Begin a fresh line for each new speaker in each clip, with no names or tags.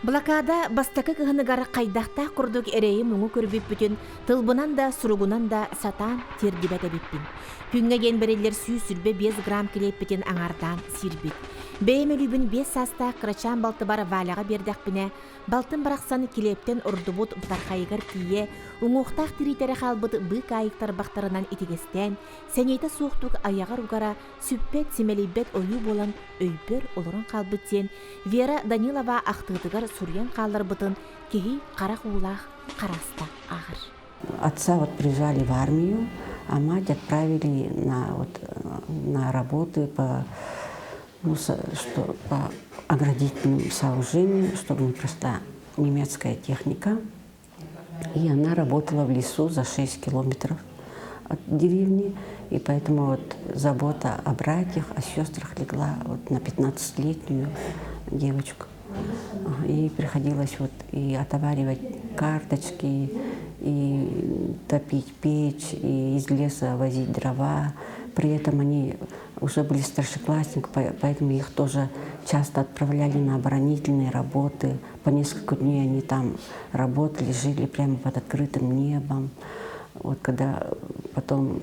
Блокада бастакы кыһыныгар хайдахтаах курдук эрэйи-муҥу көрбүппүтүн тылбынан да, суругунан да сатаан тиэрдибэт эбиппин. Күҥҥэ диэн бэриллэр 125 грамм килиэппитин аҥаардаан сиирбит. Бэйэм өлүүбүн 5 саастаах кырачаан балтыбар Валяҕа биэрдэхпинэ, балтым барахсан килиэптэн ордубут бытархайыгар тиийэ, уҥуохтаах тириитэрэ хаалбыт быыкаайык тарбахтарынан итигэстээн, сэниэтэ суохтук айаҕар угара, сүппэт, симэлийбэт ойуу буолан өйбөр олорон хаалбыт диэн Вера Данилова ахтыытыгар суруйан хаалларбытын киһи харах уулаах харааста ааҕар.
Отца вот призвали в армию, а мать отправили на, вот, на работы по, ну, что, по оградительным сооружениям, чтобы не просто немецкая техника. И она работала в лесу за 6 километров от деревни, и поэтому вот забота о братьях, о сестрах легла вот на 15-летнюю девочку. Ей приходилось вот и отоваривать карточки, и топить печь, и из леса возить дрова. При этом они уже были старшеклассник, поэтому их тоже часто отправляли на оборонительные работы. По несколько дней они там работали, жили прямо под открытым небом. Вот когда потом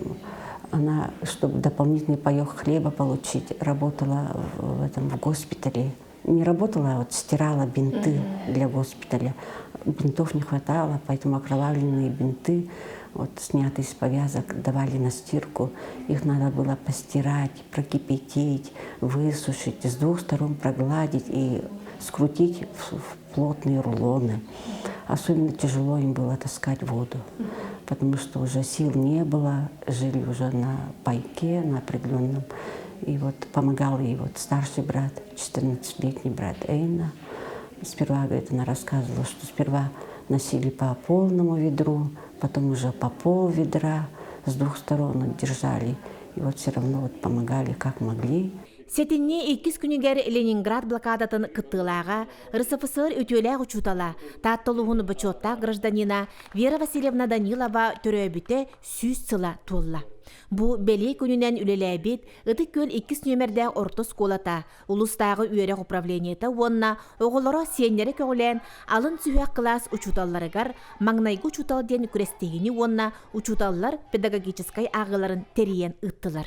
она, чтобы дополнительный паёк хлеба получить, работала в этом в госпитале. Не работала, а вот стирала бинты для госпиталя. Бинтов не хватало, поэтому окровавленные бинты, вот снятые с повязок, давали на стирку. Их надо было постирать, прокипятить, высушить, с двух сторон прогладить и скрутить в плотные рулоны. Особенно тяжело им было таскать воду, потому что уже сил не было, жили уже на пайке, на определенном. И вот помогал ей вот старший брат, 14-летний брат Эйна. Сперва, говорит, она рассказывала, что сперва носили по полному ведру, потом уже по пол ведра с двух сторон держали. И вот все равно вот помогали, как могли.
Сэтинньи иккис күнүгэр Ленинград блокадатын кыттыылааҕа, РСФСР үтүөлээх учуутала, Таатта улууһун бочуоттаах гражданина Вера Васильевна Данилова төрөөбүтэ 100 сыла туолла. Бу бэлиэ күнүнэн үлэлээбит Ытык Күөл иккис нүөмэрдээх орто оскуолата, улуустааҕы үөрэх управлениета уонна оҕолоро сиэннэрэ көҕүлээн алын сүһүөх кылаас учууталларыгар маҥнайгы учуутал диэн күрэстэһиини уонна учууталлар педагогическай ааҕыыларын тэрийэн ыыттылар.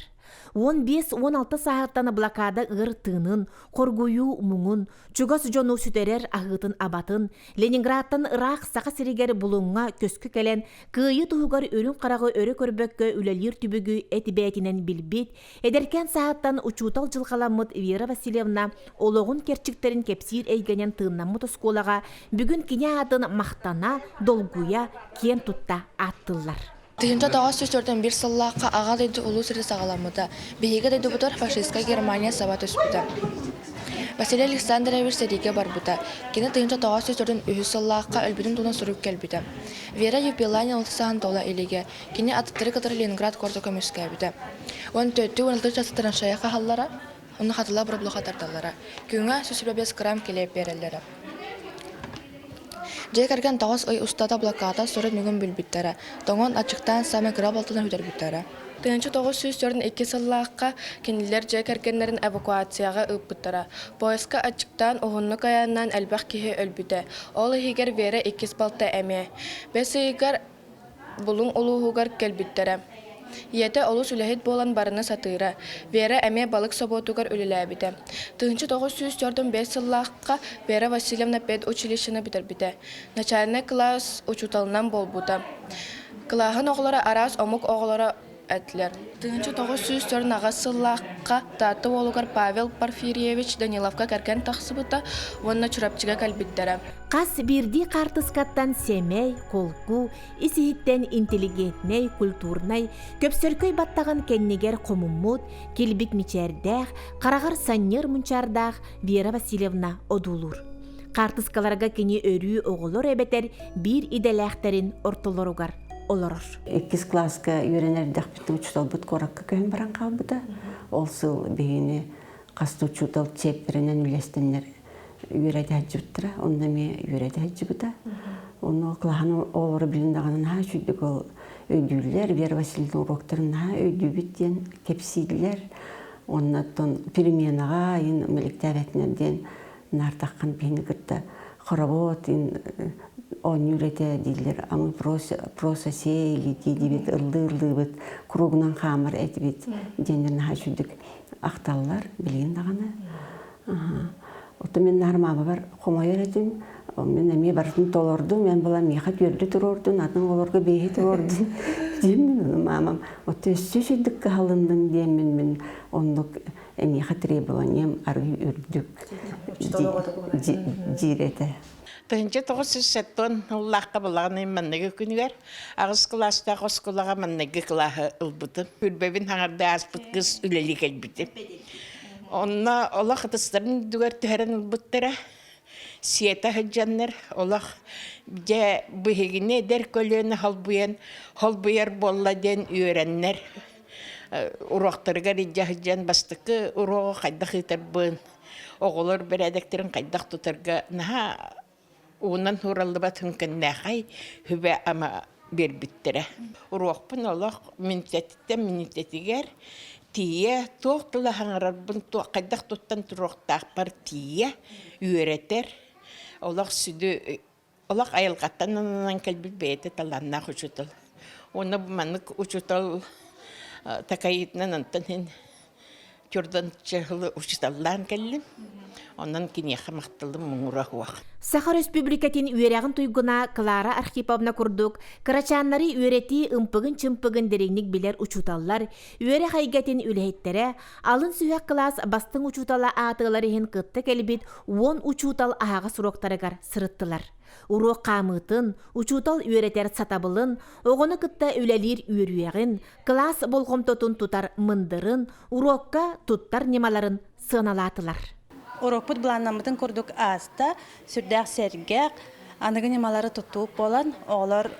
15-16 сааһыттан блокада ыар тыынын, хоргуйуу муҥун, чугас дьону сүтэрэр аһыытын-абатын, Ленинградтан ыраах Саха сиригэр Булуҥҥа көскө кэлэн, кыайыы туһугар үрүҥ хараҕы өрө көрбөккө үлэлиир түбүгү эт бэйэтинэн билбит, эдэркээн сааһыттан учуутал дьылҕаламмыт Вера Васильевна олоҕун кэрчиктэрин кэпсиир эйгэнэн тыыннаммыт оскуолаҕа бүгүн кини аатын махтана, долгуйа, киэн тутта ааттыыллар.
1941 сыллаахха Аҕа дойду Улуу сирэ саҕаламмыта. Биһиги дойдубутугар фашистскай Германия саба түспүтэ. Василий Александрович сэриигэ барбыта. Кини 1943 сыллаахха өлбүтүн туһунан сурук кэлбитэ. Вера Юпилани алта сааһын туола илигэ. Кини атыттары кытары Ленинград куораты көмүскээбитэ. Уон төрдүү уон алтыс часка траншея хаһаллара, онно хатыла бурублуха тардаллара. Күҥҥэ 125 грамм килиэп биэрэллэрэ. Дьиэ кэргэн тоҕус ый устата блокада сурун нүгүн билбиттэрэ, тоҥон, аччыктаан саамай кыра балтын сүтэрбиттэрэ. 1942 сыллаахха кинилэр дьиэ кэргэннэрин эвакуацияҕа ыыппыттара. Поезка аччыктаан уһуннук айаннаан элбэх киһи өлбүтэ. Ол иһигэр Вера иккис балта эмиэ. Бэс ыйыгар Булуҥ улууһугар кэлбиттэрэ. Ийэтэ олус үлэһит буолан барыны сатыыра. Вера эмиэ балык собуотугар үлэлээбитэ. 1945 сыллаахха Вера Васильевна педучилищены бүтэрбитэ. Начальнай кылаас учууталынан буолбута. Кылааһын оҕолоро араас омук оҕолоро этилэр. 1948 сыллаахха Таатта уолугар Павел Порфирьевич Даниловка кэргэн тахсыбыта уонна Чурапчыга кэлбиттэрэ.
Хас биирдии хаартыскаттан сэмэй, холку, ис-иһиттэн интеллигентнэй, культурнай, көпсөркөй баттаҕын кэннигэр хомуммут, килбик мичээрдээх, хараҕар санньыар мунчаардаах Вера Васильевна одуулуур. Хаартыскаларга кини өрүү оҕолор эбэтэр биир идэлээхтэрин ортолоругар олорор.
Иккис кылааска үөрэнэр эрдэхпитинэ учууталбыт куоракка көһөн баран хаалбыта. Ол сыл биһигини хас да учуутал чиэппэринэн үлэстэннэр үөрэтэ сылдьыбыттара. Онно эмиэ үөрэтэ сылдьыбыта. Онно кылааһын оҕолоро билин даҕаны наһаа үчүгдүк ол өйдүүллэр. Вера Васильевна уруоктарын наһаа өйдүүбүт диэн кэпсииллэр. Оннуттан переменаҕа айын мэликтээбэтинэр диэн наартаххан биһини кытта. Хоровод оонньуур этэ дииллэр, а мы просто сеяли диибит, ыллыы-ыллыыбыт, кругунан хаамар этибит диэннэр наһаа үчүгдүк ахталлар билигин даҕаны. Оттон мин наар маамабар хомойор этим. Мин эмиэ барытын толордум, мен була миэхэ түөрдү туруордун, атын оҕолорго биэһи туруордун диэммин ону маамам оттон өссө үчүгдүк кыһалынным диэммин мин оннук эйиэхэ требованием арыый үрдүк диир этэ.
1970 сыллаахха балаҕан ыйын манныгы күнүгэр аҕыс кылаастаах оскуолаҕа манныгы кылааһы ылбытым. Үрбэбин хаҥарда ааспыт кыыс үлэлии кэлбитим. Онно олох ытыстарын үрдүгэр түһэрэн ылбыттара. Сиэтэ сылдьаннар олох дьэ биһигини эдэр көлүөнэ холбуйан холбуйар буолла диэн үөрэннэр уруоктарыгар илдьэ сылдьан бастакы уруогу хайдах ыытарбын, оҕолор бэрээдэктэрин хайдах тутарга наһаа уунан суураллыбат хүҥкэннээхэй сүбэ-ама биэрбиттэрэ. Уруокпун олох минутэтиттэн минутэтигэр тиийэ туох тыла саҥарарбын, хайдах туттан туруохтаахпар тиийэ үөрэтэр. Олох сүдү олох айылҕаттан ананан кэлбит бэйэтэ талааннаах учуутал. Уонна бу маннык учуутал такайыытынан онтон иһин Тюрдан чыһылы учууталлаан кэллим. Онон киниэхэ махталым муҥура суох.
Саха Өрөспүүбүлүкэтин үөрэҕин туйгуна Клара Архиповна курдук кырачааннары үөрэтии ымпыгын-чымпыгын дириҥник билэр учууталлар, үөрэх эйгэтин үлэһиттэрэ, алын сүһүөх кылаас бастыҥ учуутала аатыылар иһин кытта кэлбит 10 учуутал аһаҕас уруоктарыгар сырыттылар. Уруок хаамыытын, учуутал үөрэтэр сатабылын, оҕону кытта үлэлиир үөрүйэҕин, кылаас болҕомтотун тутар мындырын, уруокка туттар ньымаларын сыаналаатылар.
Уруокпут былааннаммытын курдук ааста, сүрдээх сэргэх, аныгы ньымалары туттубут буолан, оҕолор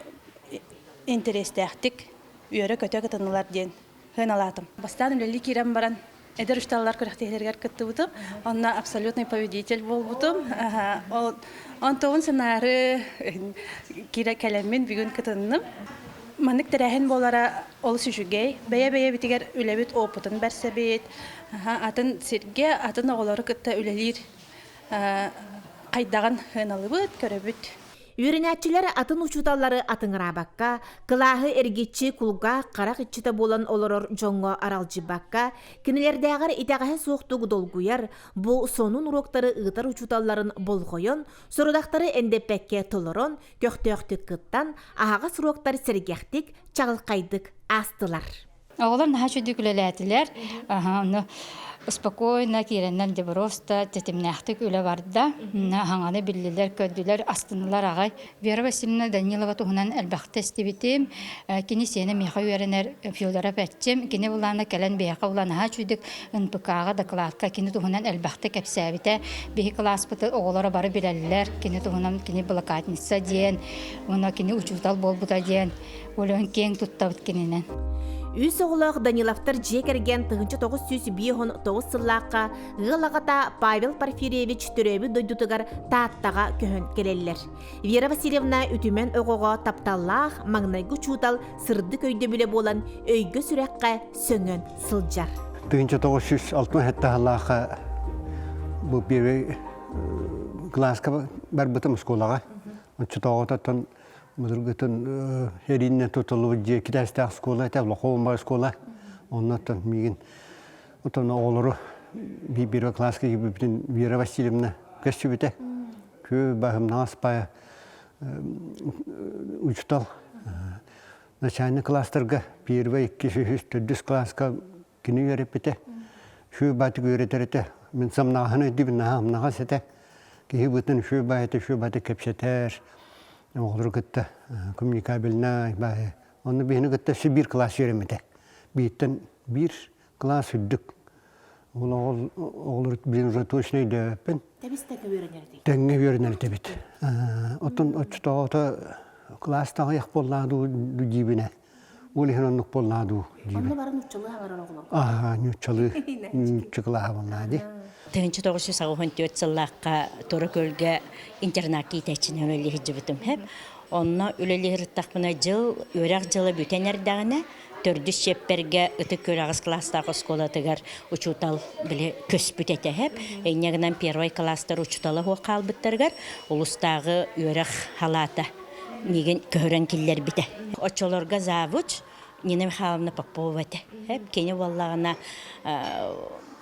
интэриэстээхтик үөрэ-көтө кытыннылар диэн сыаналаатым. Бастаан үлэлии киирэн баран эдэр учууталлар күрэхтэһиилэригэр кыттыбытым. Онно абсолютный победитель буолбутум. Онтугун сценары киирэ кэлэммин бүгүн кытынным. Маннык тэрээһин буолара олус үчүгэй. Бэйэ-бэйэбитигэр үлэбит опытын бэрсэбит. Атын сиргэ, атын оҕолору кытта үлэлиир хайдаҕын сыаналыыбыт, көрөбүт.
Үөрэнээччилэр атын учууталлары атыҥыраабакка, кылааһы эргиччи кулгаах харах иччитэ буолан олорор дьоҥҥо аралдьыйбакка, кинилэрдээҕэр итэҕэһэ суохтук долгуйар, бу сонун уруоктары ыытар учууталларын болҕойон, сорудахтары эндэппэккэ толорон, көхтөөхтүк кыттан, аһаҕас уруоктар сэргэхтик, чаҕылхайдык аастылар.
Оҕолор наһаа үчүгдүк үлэлээтилэр. Ону спокойно киирэннэр дьэ просто тэтимнээхтик үлэ барда. Хаҥаны биллилэр, көрдүлэр, астыннылар аҕай. Вера Васильевна Данилова туһунан элбэхтэ истибитим. Кини сиэнэ миэхэ үөрэнэр Федоров Эрчим. Кини улаана кэлэн биһиэхэ улаан наһаа үчүгдүк НПК-ҕа докладка кини туһунан элбэхтэ кэпсээбитэ. Биһи кылааспыты оҕолоро бары билэллэр. Кини туһунан кини блокадница диэн, уонна кини учуутал буолбута диэн. Өлөөн киэҥ туттабыт кининэн.
Үс оҕолоох Даниловтар дьиэ кэргэн 1959 сыллаахха ыал аҕата Павел Порфирьевич төрөөбүт дойдутугар Тааттаҕа көһөн кэлэллэр. Вера Васильевна үтүмэн оҕоҕо тапталлаах маҥнайгы учуутал сырдык өйдөбүлэ буолан өйгө-сүрэххэ сөҥөн сылдьар.
1967 сыллаахха бу первый кылааска барбытым оскуолаҕа. Оччотооҕутаттан Мудургутун эрииннэн тутуллубут дьиэ китээстээх оскуола этэ, Лохоумбай оскуола. Оннуттан миигин отон оҕолору первый класска киирбиппитин Вера Васильевна көстүбүтэ. Күө баһымнаҕас пая учутал начальный класстарга первый, иккис, үһүс, төрдүс класска кини үөрэппитэ. Үчүгэй баатык үөрэтэр этэ. Мин самнаҕаһын өйдүүбүн, наһаа амнаҕас этэ. Киһи бытын үчүгэй баайыта үчүгэй баайыта кэпсэтэр, оҕолору кытта коммуникабельнай баайы. Онно биһини кытта өссө биир класс үөрэммитэ. Бииртэн биир класс үрдүк. Ол оҕолор билин уже точно өйдөөбөппүн.
Тэбис тэҥҥэ үөрэнэр этигит.
Тэҥҥэ үөрэнэр этибит. Оттон оччотооҕута класс таҕыйах буоллаа дуу диибинэ. Ол иһин оннук буоллаа дуу диибин.
Онно бары нууччалыы хаҥарар оҕолор.
Аа, нууччалыы, нуучча буоллаа дии.
1984 сыллаахха Тура Көлгө интернакка иитээччинэн үлэлии сылдьыбытым. Онно үлэлии сырыттахпына дьыл, үөрэх дьыла бүтэн эрдэҕинэ, Төрдүс чиэппэргэ Ытык Күөл аҕыс кылаастаах оскуолатыгар учуутал били көспүт этэ эһэп. Инньэ гынан первай кылаастар учуутала суох хаалбыттарыгар улустааҕы үөрэх халаата миигин көһөрөн киллэрбитэ. Оччолорго завуч Нина Михайловна Попова этэ. Эп кини буоллаҕына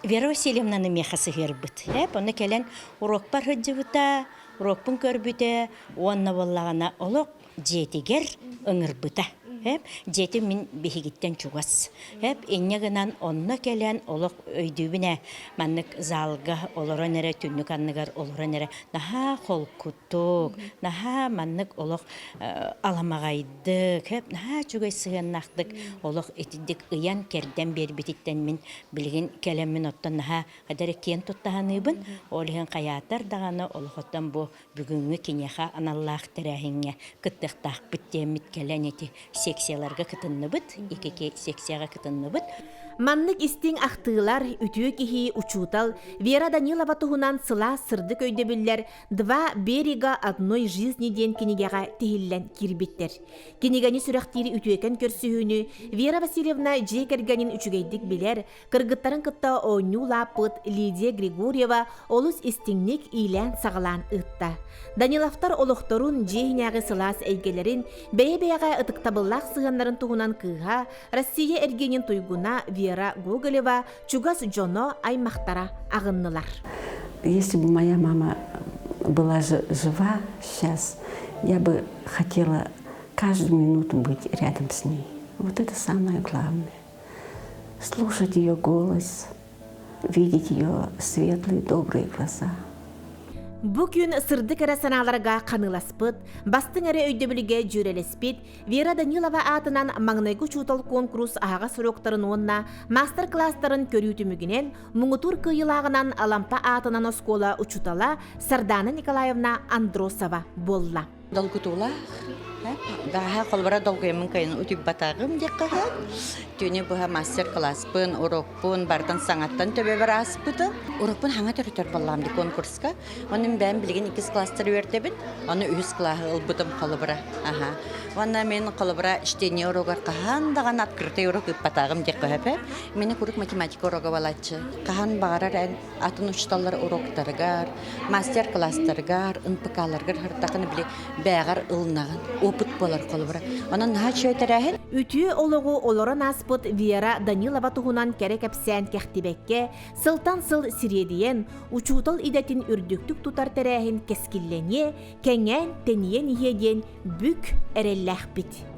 Вера Васильевнаны миэхэ сыһыарбыт. Эп онно кэлэн уруокпар сылдьыбыта, уруокпун көрбүтэ уонна буоллаҕына олох дьиэтигэр ыҥырбыта. Эп дьиэтим мин биһигиттэн чугас. Эп инньэ гынан онно кэлэн олох өйдүүбүн ээ маннык залга олорон эрэ түннүк анныгар олорон эрэ наһаа холкутук, наһаа маннык олох аламаҕайдык, эп наһаа үчүгэй сыһыаннаахтык олох итинник ыйан-кэрдэн биэрбититтэн мин билигин кэлэммин оттон наһаа хадары киэн тутта саныыбын. Ол иһин хайаатар даҕаны олох оттон бу бүгүҥҥү киниэхэ аналлаах тэрээһиҥҥэ кыттыахтаахпыт диэммит кэлэн ити секцияларга кытынныбыт, икки секцияҕа кытынныбыт.
Маннык истиҥ ахтыылар, үтүө киһи, учуутал Вера Данилова туһунан сылаас сырдык өйдөбүллэр «Два берега одной жизни» диэн кинигэҕэ тиһиллэн киирбиттэр. Кинигэни сүрэхтиир үтүөкэн көрсүһүүнү Вера Васильевна дьиэ кэргэнин үчүгэйдик билэр, Кыргыттарын кытта оонньуу улааппыт Лидия Григорьева олус истиҥник иилээн-саҕалаан ыытта. Даниловтар олохторун, дьиэ иһинээҕи сылаас эйгэлэрин, бэйэ-бэйэҕэ ытыктабыллаах сыһыаннарын туһунан кыыһа, Россия эргиэнин туйгуна Вера Гоголева чугас дьоно, аймахтара аҕыннылар.
Если бы моя мама была жива сейчас, я бы хотела каждую минуту быть рядом с ней. Вот это самое главное. Слушать ее голос, видеть ее светлые, добрые глаза.
Бу күн сырдык эрэ санааларга ханыыласпыт, бастыҥ эрэ өйдөбүлгэ дьүөрэлэспит Вера Данилова аатынан маҥнайгы учуутал куонкурус аһаҕас уруоктарын уонна маастар-кылаастарын көрүү түмүгүнэн муҥутуур кыайыылааҕынан Алампа аатынан оскуола учуутала Сардаана Николаевна Андросова буолла.
Долгутуулаах. Баҕаһа холобура долгуйаммын кыайан утуйбатаҕым диэххэ сөп. Түүнү быһа мастер-класспын, урокпун барытын саҥаттан төбөбөр ааспытым. Урокпун хаҥа төрөтөр буоллаҕым дии конкурска. Онон бэйэм билигин иккис класстар үөрдэбин. Ону үһүс кылааһы ылбытым холобура. Аха. Уонна мин холобура чтение уруогар хаһан даҕаны открытый урок ыыппатаҕым диэххэ сөп. Мини куруук математика уруога буолааччы. Хаһан баҕарар эн атын учууталлар уруоктарыгар, мастер-класстарыгар, НПК-ларгар сырыттаххына били бээҕэр ылынаҕын, опыт буолар холобура. Онон наһаа үчүгэй тэрээһин.
Үтүө олоҕу олорон ааспыт Вера Данилова туһунан кэрэ кэпсээн кэхтибэккэ, сылтан сыл сириэдийэн, учуутал идэтин үрдүктүк тутар тэрээһин кэскиллэниэ, кэҥээн, тэнийэн иһиэ диэн бүк эрэллээхпит.